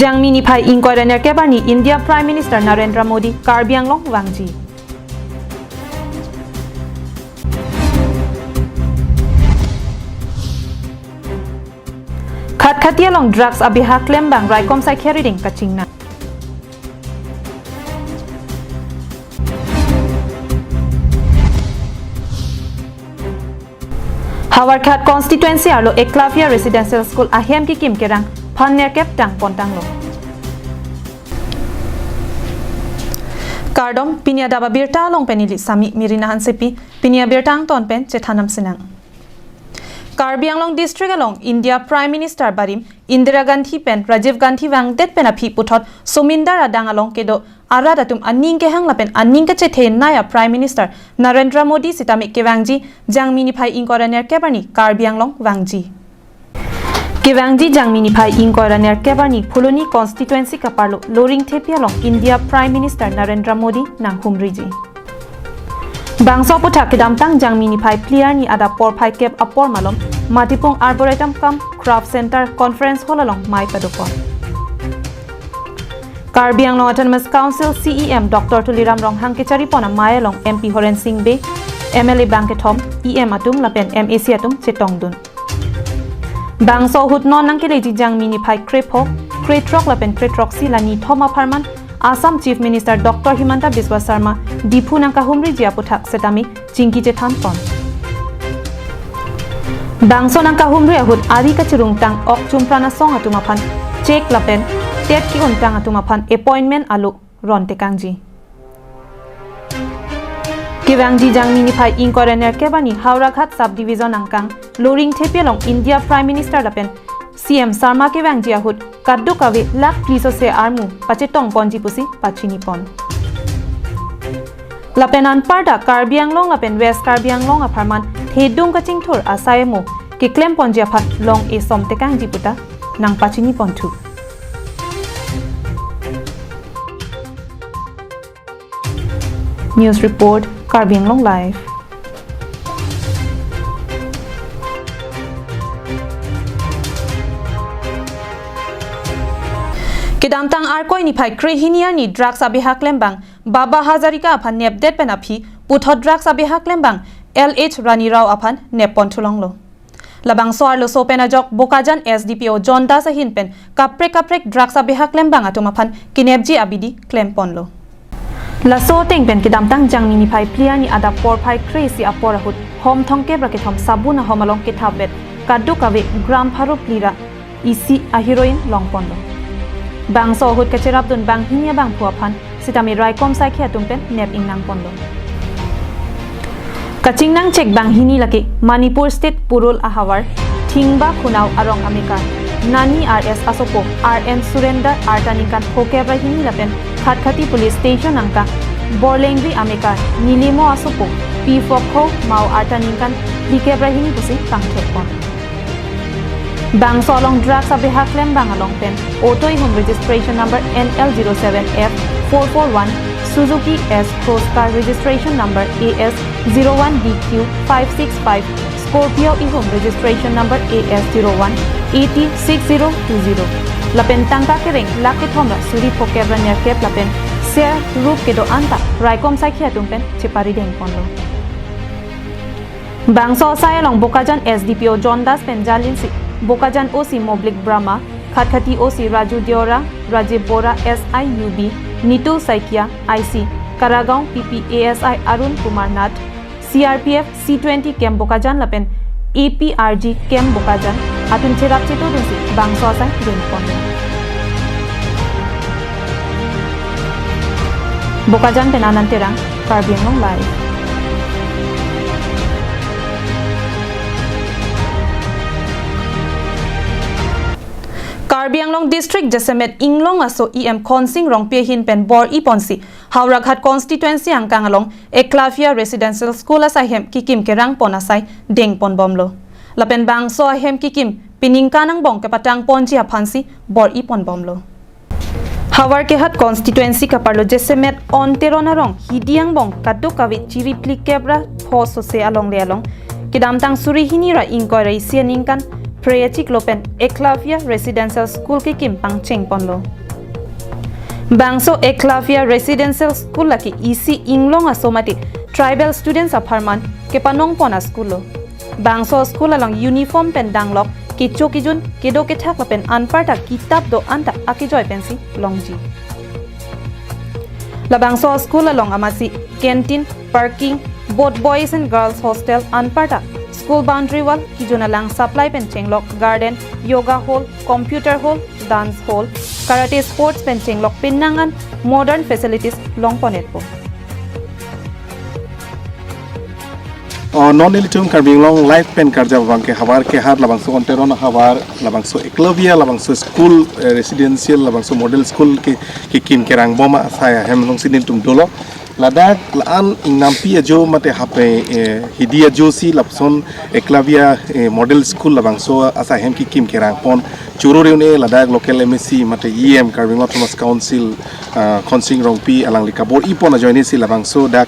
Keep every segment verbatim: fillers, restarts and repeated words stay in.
Jangmi niphai ingkoi ra nerkep arni India Prime Minister Narendra Modi Karbi Anglong vangji. Khatkhati along drugs abeha klembang raikom saikheri ding kachingnang. Howraghat constituency arlo Eklavya Residential School ahem kikim kerang phan nerkep tangpon tanglo. Kardom, pini adap abirta along pen neli Sami Mirina Hansepi, pini abirta angton pen chethan nangsinang. Karbi Anglong District along India Prime Minister barim Indira Gandhi pen Rajiv Gandhi vangdet pen aphi puthot Somindar adang along kedo arat atum aning kehang lapen aning kachethenei a Prime Minister Narendra Modi sitame kevangji Jangmi niphai ingkoi ra nerkep arni Karbi Anglong vangji. Kevangji Jangmi niphai ingkoi ra nerkep arni Phuloni constituency kaparlo Loringthepi along India Prime Minister Narendra Modi nanghumriji. Bangso aputhak kedamtang Jangmi niphai phli arni adap porphai kep apor malom Matipung Arboretum cum Craft Center Conference Hall along mei padopon. Karbi Anglong Autonomous Council C E M Doctor Tuliram Ronghang kecharipon amei along M P Horen Sing Bey, M L A bangkethom, E M atum lapen M A C atum chetongdun. Bangso ahut non nangkeleji Jangmi niphai krepho, krethrok lapen krethroksi la nithom apharman Assam Chief Minister Doctor Himanta Biswa Sarma Diphu nangkahumriji aputhak setame chingki chethanpon. Bangso nangkahumri ahut ari kachirungtang ok chumpran asong atum aphan cheque lapen tet ki-untang atum aphan appointment alo ron tekangji. Kevangji Jangmi niphai ingkoi ra nerkep arni Howraghat Subdivision angkang Loringthepi along India Prime Minister lapen C M Sarma kevangji ahut kadokave lakh phli sose armu pachetongponji pusi pachinipon. Lapen anparta Karbi Anglong lapen West Karbi Anglong apharman thedung kachingthur asai amo keklemponji aphan long esom tekangji puta nangpachinipon thu. News report, Karbi Anglong Live. Kedamtang Arkoi niphai krehini arni drugs abeha klembang Baba Hazarika aphan nepdet pen aphi puthot drugs abeha klembang L H Rani Rao aphan neppon thulonglo. Labangso arloso pen ajok Bokajan S D P O John Das ahin pen kaprek kaprek drugs abeha klembang atum aphan kenepji abidi klemponlo. Laso ateng pen kedamtang Jangmi niphai phli arni adap porphai kre-isi apor ahut hom thomkep ra kethom sabun ahom along kethapvet kadokave gram pharo phli ra isi a heroin longponlo. Bangso ahut kacherapdun banghini abangphu aphan sitame raikom saikhi atum pen nep ingnangponlo. Kachingnang chek banghini lake Manipur State Purul ahavar Thingba Khunau arong amekar Nani R S asopo R N Surrender arta ningkan phokep ra hini lapen Khatkhati Police Station angkang Borlengri amekar Nilimo asopo P Phokho Mao arta ningkan phlikep ra hini pusi pangthekpon. Bangso along drugs abeha klembang along pen auto ihum registration number N L zero seven F four four one, Suzuki S Cross car registration number A S zero one D Q five six five, Scorpio ihum registration number A S zero one A T six zero two zero. Lapen tangka kereng lakh kethom ra suri phokep ra nerkep lapen ser rup kedo-an ta raikom saikhi atum pen cheparidengponlo. Bangso asai along Bokajan S D P O John Das pen jalinsi Bokajan O C Moblik Brahma, Khatkhati O C Raju Deora, Rajiv Bora S I U B, Nitul Saikia I C, Karagaon P P A S I Arun Kumar Nath, C R P F C twenty Camp Bokajan lapen A P R G Camp Bokajan atum cherap chetodunsi bangso asai dengpon. Bokajan pen Anand Terang, Karbi Anglong Live. Karbi Anglong District jasemet inglong aso E M Khonsing Rongpi ahin pen bor-iponsi Howraghat constituency angkang along Eklavya Residential School asai hem kikim kerangpon asai dengponbomlo. Lapen bangso ahem kikim peningkan angbong kepatangponji aphansi bor-iponbomlo. Howraghat constituency kaparlo jasemet On Teron arong hidi angbong kadokave chiri phlikep ra pho sose alongle along kedamtang suri hini ra ingkoi ra isi aningkan Phre achiklo pen Eklavya Residential School kekim pangcheng ponlo. Bangso Eklavya Residential School lake isi inglong aso mate tribal students apharman kepanong pon a-school lo. Bangso school along uniform pen danglok, kecho kejun, kedo kethak lapen anparta kitap do-an ta akejoi pensi longji. Labangso school along amatsi canteen, parking, both boys and girls hostel anparta school boundary wall, kejun alang supply pen chenglok garden, yoga hall, computer hall, dance hall, karate sports pen chenglok penang an modern facilities longpon-etpo. Oh, non ilitum Karbi Anglong Live pen karjap abangke havar kehat labangso Teron ahavar, labangso Eklavya, labangso school, eh, residential, labangso model school ke, kekim kerang bom asai ahem alongsi nelitum dolo. Ladak la-an ingnampi ajo mate hape, eh, hidi ajosi lapuson Eklavya, eh, model school labangso asai ahem kekim kerang pon choro reune ladak local M A C mate E M Karbi Anglong Autonomous Council, ah, Khonsing Rongpi alangli kabor-i pon ajoinesi labangso dak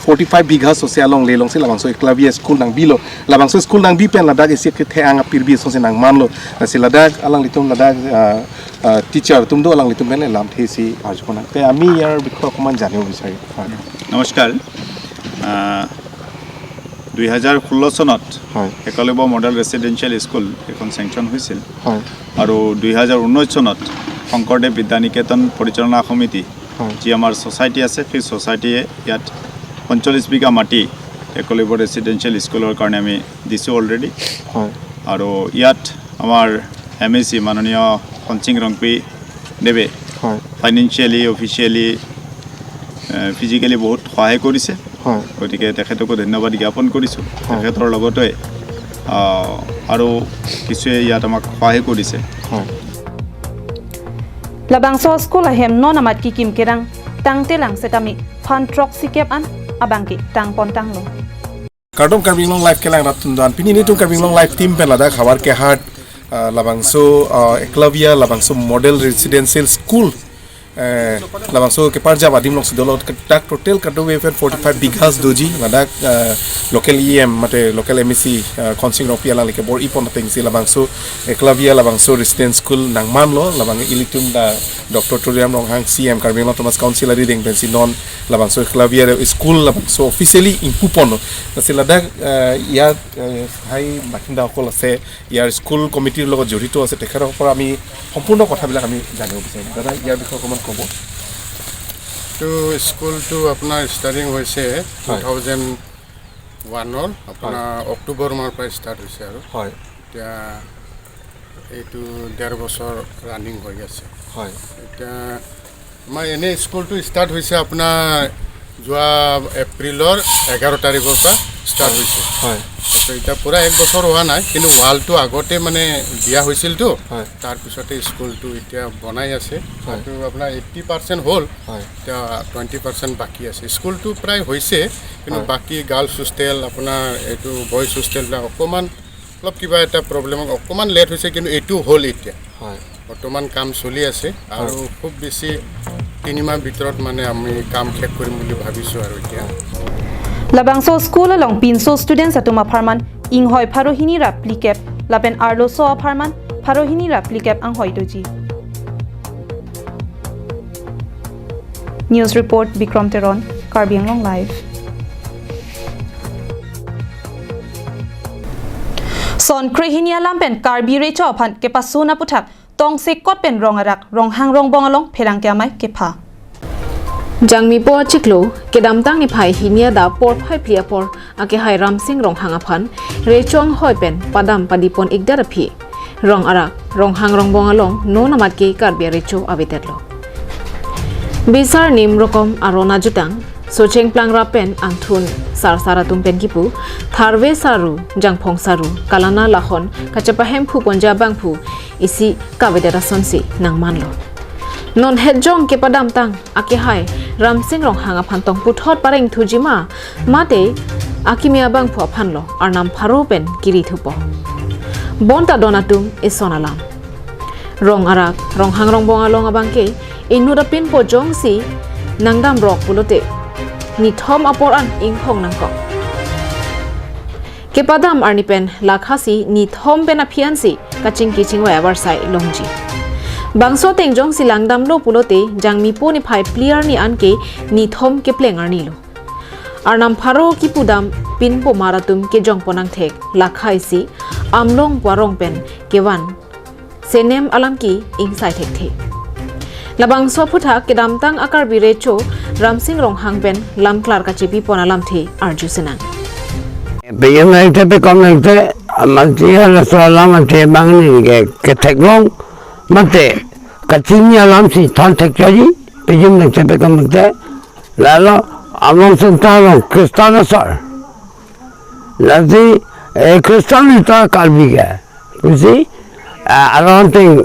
forty-five bighas ose alongle alongsi labangso Eklavya school nangbilo. Labangso school nangbi pen ladak isi kethe-ang apirbi asonsi nangmanlo. Lasi ladak alanglitum ladak, ah, ah, teacher atum do, alanglitum pen lamthe isi arju konang. Te ami ইয়াৰ বিষয়ে অকণমান জানিব বিচাৰিম। হয়। নমস্কাৰ। আহ, দুই হাজাৰ ষোল্ল চনত হয়। একলব্য মডেল ৰেচিডেন্সিয়েল স্কুল এখন চেংচন হৈছিল। হয়। আৰু দুই হাজাৰ ঊনৈছ চনত শংকৰদেৱ বিদ্যা নিকেতন পৰিচালনা সমিতি, হয়। যি আমাৰ ছ'চাইটি আছে, সেই ছ'চাইটিয়ে ইয়াত পঞ্চল্লিছ বিঘা মাটি একলব্য ৰেচিডেন্সিয়েল স্কুলৰ কাৰণে আমি দিছোঁ অলৰেডি। হয়। আৰু ইয়াত আমাৰ এম এ চি মাননীয় খনসিং ৰংপি দেৱে হয়। ফাইনেন্সিয়েলি, অফিচিয়েলি, এ, ফিজিকেলি বহুত সহায় কৰিছে। হয়। গতিকে তেখেতকো ধন্যবাদ জ্ঞাপন কৰিছোঁ। হয়। তেখেতৰ লগতে, আহ, আৰু কিছুৱে ইয়াত আমাক সহায় কৰিছে। হয়। Labangso school ahem non amat kekim kerang tangte lang setame phan throksi kep an abangke tangpon tanglo. Kardom Karbi Anglong Live kelang rat atum do-an. Pini nelitum Karbi Anglong Live team pen ladak havar kehat, ah, labangso, ah, Eklavya, labangso model residential school, eh, labangso keparjap adim alongsi dolo. Dak total kadokave pen forty-five bighas doji, ladak, ah, local E M mate local M A C, ah, Khonsing Rongpi alangli kebor-i pon atengsi labangso Eklavya, labangso residential school nangmanlo, labang ilitum dak Doctor Tuliram Ronghang, C M Karbi Anglong Autonomous Council arideng pensi non labangso Eklavya school labangso officially ingpu ponlo. Lasi ladak, eh, ইয়াত, eh, স্থায়ী বাসিন্দাসকল আছে, ইয়াৰ স্কুল কমিটিৰ লগত জড়িত আছে, তেখেতৰ পৰা আমি সম্পূৰ্ণ কথাবিলাক আমি জানিব বিচাৰিম। দাদা, ইয়াৰ বিষয়ে অকণমান ক'ব। তো স্কুলটো আপোনাৰ ষ্টাৰ্টিং হৈছে হয়। টু থাউজেণ্ড ওৱানৰ আপোনাৰ হয়। অক্টোবৰ মাহৰ পৰা ষ্টাৰ্ট হৈছে আৰু হয়। এতিয়া এইটো ডেৰ বছৰ ৰানিং হৈ আছে। হয়। এতিয়া আমাৰ এনেই স্কুলটো ষ্টাৰ্ট হৈছে আপোনাৰ যোৱা এপ্ৰিলৰ এঘাৰ তাৰিখৰ পৰা ষ্টাৰ্ট হৈছে। হয়। তো এতিয়া পূৰা এক বছৰ হোৱা নাই, কিন্তু ৱালটো আগতে মানে দিয়া হৈছিলতো, হয়। তাৰপিছতে স্কুলটো এতিয়া বনাই আছে। হয়। তো আপোনাৰ এইট্টি পাৰ্চেণ্ট হ'ল, হয়। এতিয়া টুৱেণ্টি পাৰ্চেণ্ট বাকী আছে। স্কুলটো প্ৰায় হৈছে, কিন্তু হয়। বাকী গাৰ্লছ হোষ্টেল, আপোনাৰ এইটো বইজ হোষ্টেলবিলাক অকণমান অলপ কিবা এটা প্ৰব্লেমত অকণমান লেট হৈছে, কিন্তু এইটো হ'ল এতিয়া। হয়। বৰ্তমান কাম চলি আছে আৰু হয়। খুব বেছি তিনিমাহ ভিতৰত মানে আমি কাম শেষ কৰিম বুলি ভাবিছোঁ আৰু এতিয়া। Labangso school along pinso students atum apharman inghoi pharo hini ra phlikep lapen arloso apharman pharo hini ra phlikep anghoi doji. News report, Bikram Teron, Karbi Anglong Live. Son krehini alam pen Karbi Recho aphan kepasun aputhak tongsekot pen Rong Arak, Ronghang Rongbong along pherangke amei kepha. Jangmipo achiklo, kedamtang niphai hini adap porphai phli apor, akehai Ramsing Ronghang aphan Recho anghoi pen padam padi pon-ikdet aphi Rong Arak, Ronghang Rongbong along non amat ke Karbi Recho avedetlo. Bisar nim rokom aron ajutang, socheng plang rap pen angthun sarsar atum pen kipu, tharve saru, jangphong saru, kalana lahon kachepahemphu ponji abangphu isi kavedet asonsi nangmanlo. Non hetjong kepadamtang akehai Ramsing Ronghang aphan tong puthot parengthuji ma, mate akimi abangphu aphanlo arnam pharo pen kiri thupo. Bonta don atum eson alam. Rong Arak, Ronghang Rongbong along abangke inut apinpo jongsi nangdamrok pulote nithom apor an inghong nangkok. Kepadam arni pen lakha isi nithom pen aphi ansi kachingki chingvai avarsai longji. Bangso ateng jongsi langdamlo pulote Jangmipo niphai phli arni anke nithom kepleng arni lo. Arnam pharo kipudam pinpomar atum kejongpon angthek lakha isi Amlong pu arong pen kevan senem alam ke-ingsai thekthe. Labangso aphuthak kedamtang a-Karbi Recho Ramsing Ronghang pen lamklar kachepipon alamthe arju sinang. Pejum nangte pekom nangte, amat ya laso alam ante bang ni ke, ketheklong mate kachini alamsi than thek chaji, pejum nangte pekom nangte, lalo Amlong Senta along Christian asar. Lasi, eh, Christian ita Karbi ke. Pusi, ah, aron ateng,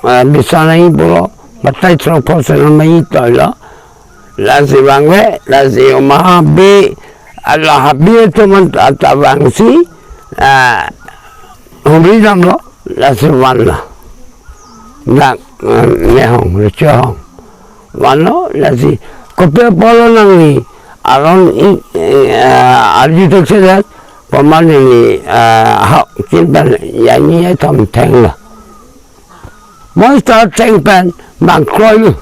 ah, bisa nai pulo, batai throk phongo sena mai toilo. Lasi vangve, lasi omaha be, ala habe atum an ta vangsi, ah, humri damlo, lasi vanlo. Dak, ah, ne hong, Recho hong. Vanlo, lasi kopi apotlo nangli aron i, eh, arju theksedet, pamane ni, eh, hak chinta yani ya thom thenglo. Monster theng pen bang kroilo.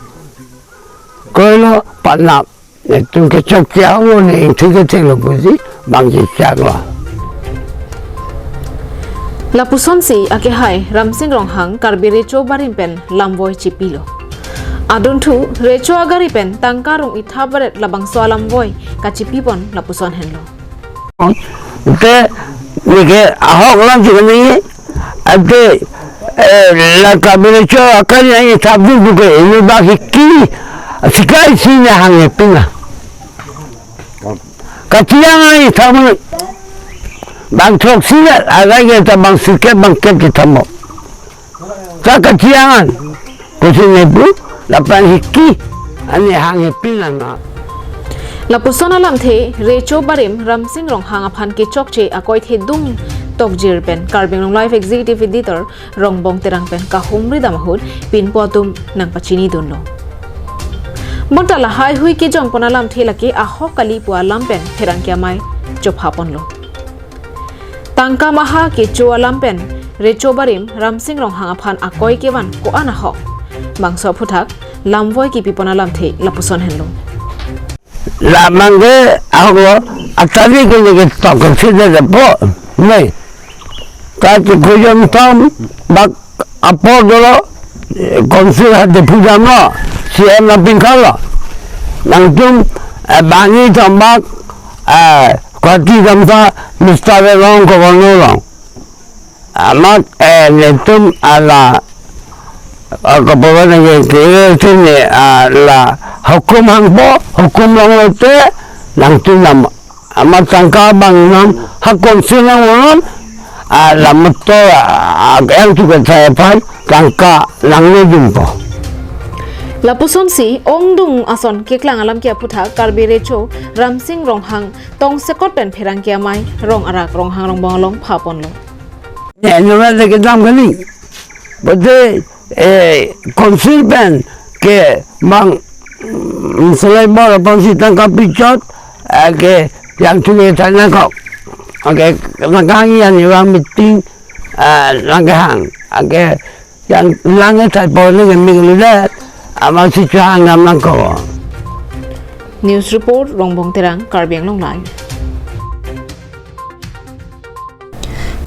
Kroilo panap. Netum kechok chehang ne ingthik ketheklo pusi bang chechaklo. Lapusonsi akehai Ramsing Ronghang Karbi Recho barim pen lamvoi chepilo. Adunthu Recho agari pen tangka rong-ithap baret labangso alamvoi kachepipon lapuson henlo. Te neke ahok lam chikani ate, eh, la Karbi Recho akari nang ithap dun buke ini bak hiki sikai sini hang epina. Kachiang ai thamu bang throksi le agai ke ta bang sirkep bang kep ke thamu. Ta kachiang an kusi nepu lapen hiki ani hang hepin lana. Lapuson alamthe Recho barim Ramsing Ronghang aphan kechokche akoithe dung tokjir pen Karbi Anglong Live Executive Editor Rongbong Terang pen kahumri dam ahut pinpo atum nangpachinidunlo. Bonta lahaihui kejongpon alamthe lake ahok kali pu alam pen pherangke amei chophaponlo. Tangka maha kecho alam pen Recho barim Ramsing Ronghang aphan akoi kevan ko-an ahok. Bangso aphuthak lamvoi kepipon alamthe lapuson henlo. Lamang ke ahok lo, atari ke neke tok ke sida dapo. Nei. Kati kujam tam bak apor dolo, eh, council ha depujam lo, C M nangpingkal lo. Nangtum, eh, bani tam bak, eh, kati tam ta Mister Rong Governor Rong. Amat, eh, netum ala, ah, kapawan lagi kiri sini, ah, la hukum hangpo, hukum long lote, nangtum nam, amat tangka bang nam, hakon sinang ulam, ah, la motor, ah, yang tu kan saya pan, tangka nang ne jumpo. Lapusonsi, ongdung ason keklang alam ke aphuthak, Karbi Recho, Ramsing Ronghang, tongsekot pen pherangke amei, rong arak, Ronghang Rongbong along phaponlo. Ne, nora de kedam kali. Bote, eh, council pen ke bang, mm, selai bor aphan si tangka pichot, eh, ke yang tu ke thana kok. Oke, nangkang yan yang meeting, eh, nangkehang. Oke, yang lang e thai pon ke ming lu de, amat si chang nam nangkok. News report, Rongbong Terang, Karbi Anglong Live.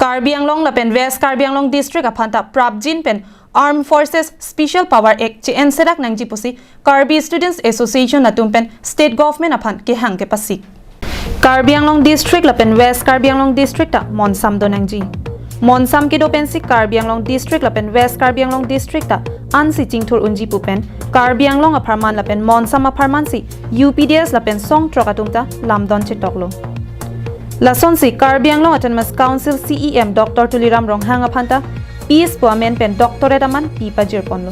Karbi Anglong lapen West Karbi Anglong District aphanta prapjin pen Armed Forces Special Power Act che-en sedak nangji pusi Karbi Students Association atum pen State Government aphan kehang kepasik. Karbi Anglong District lapen West Karbi Anglong District ta monsam do nangji. Monsam kedo pensi Karbi Anglong District lapen West Karbi Anglong District ta ansi chingthur unji pu pen Karbi Anglong apharman lapen monsam apharman si U P D S lapen songtrok atum ta lamdon chetoklo. Lasonsi Karbi Anglong Autonomous Council C E M Doctor Tuliram Ronghang aphanta Peace pu amen pen doctorate aman pi pajirponlo.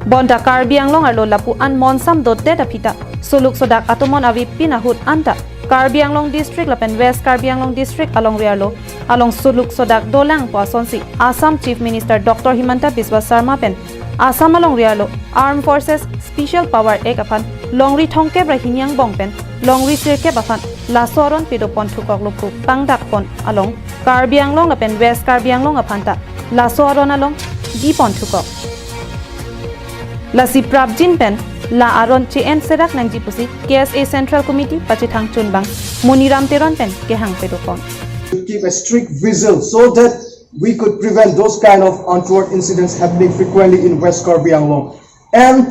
Bonta Karbi Anglong arlo lapu-an monsam dodet aphi ta suluk sodak atomon avepin ahut anta Karbi Anglong District lapen West Karbi Anglong District alongri arlo along suluk sodak dolang pu asonsi Assam Chief Minister Doctor Himanta Biswa Sarma pen Assam alongri arlo Armed Forces Special Power Act aphan longri thomkep ra hini angbong pen longri sirkep aphan laso aron pedopon thukoklo pu pangdakpon along Karbi Anglong lapen West Karbi Anglong aphanta laso aron along dipon thukok. Lasi prapjin pen la aron che-en serak nangji pusi K S A Central Committee pachethang chunbang Moniram Teron pen kehang pedopon. Keep a strict vigil so that we could prevent those kind of untoward incidents happening frequently in West Karbi Anglong. And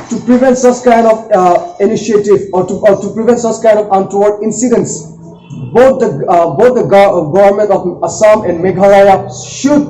to prevent such kind of uh, initiative or to, or to prevent such kind of untoward incidents, both the uh, both the go- government of Assam and Meghalaya should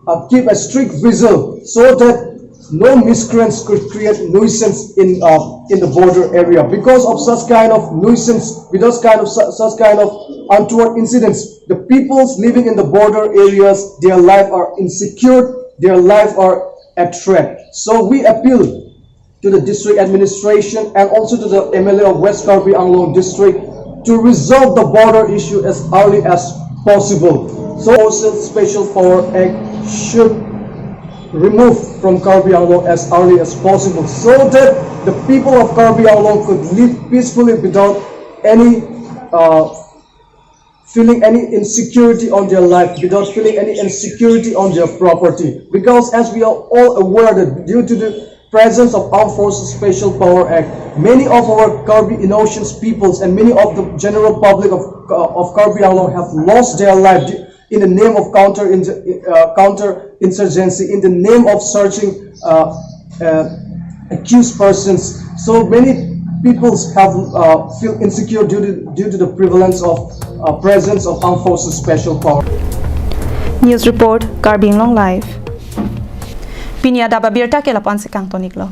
uh, keep a strict vigil so that no miscreants could create nuisance in uh, in the border area. Because of such kind of nuisance, with those kind of su- such kind of untoward incidents, the peoples living in the border areas, their life are insecure, their life are at threat. So we appeal to the district administration and also to the M L A of West Karbi Anglong district to resolve the border issue as early as possible. So also Special Power Act should remove from Karbi Anglong as early as possible so that the people of Karbi Anglong could live peacefully without any uh, feeling any insecurity on their life, without feeling any insecurity on their property. Because as we are all aware that due to the presence of Armed Forces Special Power Act, many of our Karbi innocent peoples and many of the general public of, uh, of Karbi Anglong have lost their life in the name of counter uh, counter insurgency, in the name of searching uh, uh, accused persons. So many peoples have uh, feel insecure due to due to the prevalence of uh, presence of Armed Forces Special Power. News report, Karbi Anglong Live. Pini adap abirta ke lapu-an si kangtoniklo.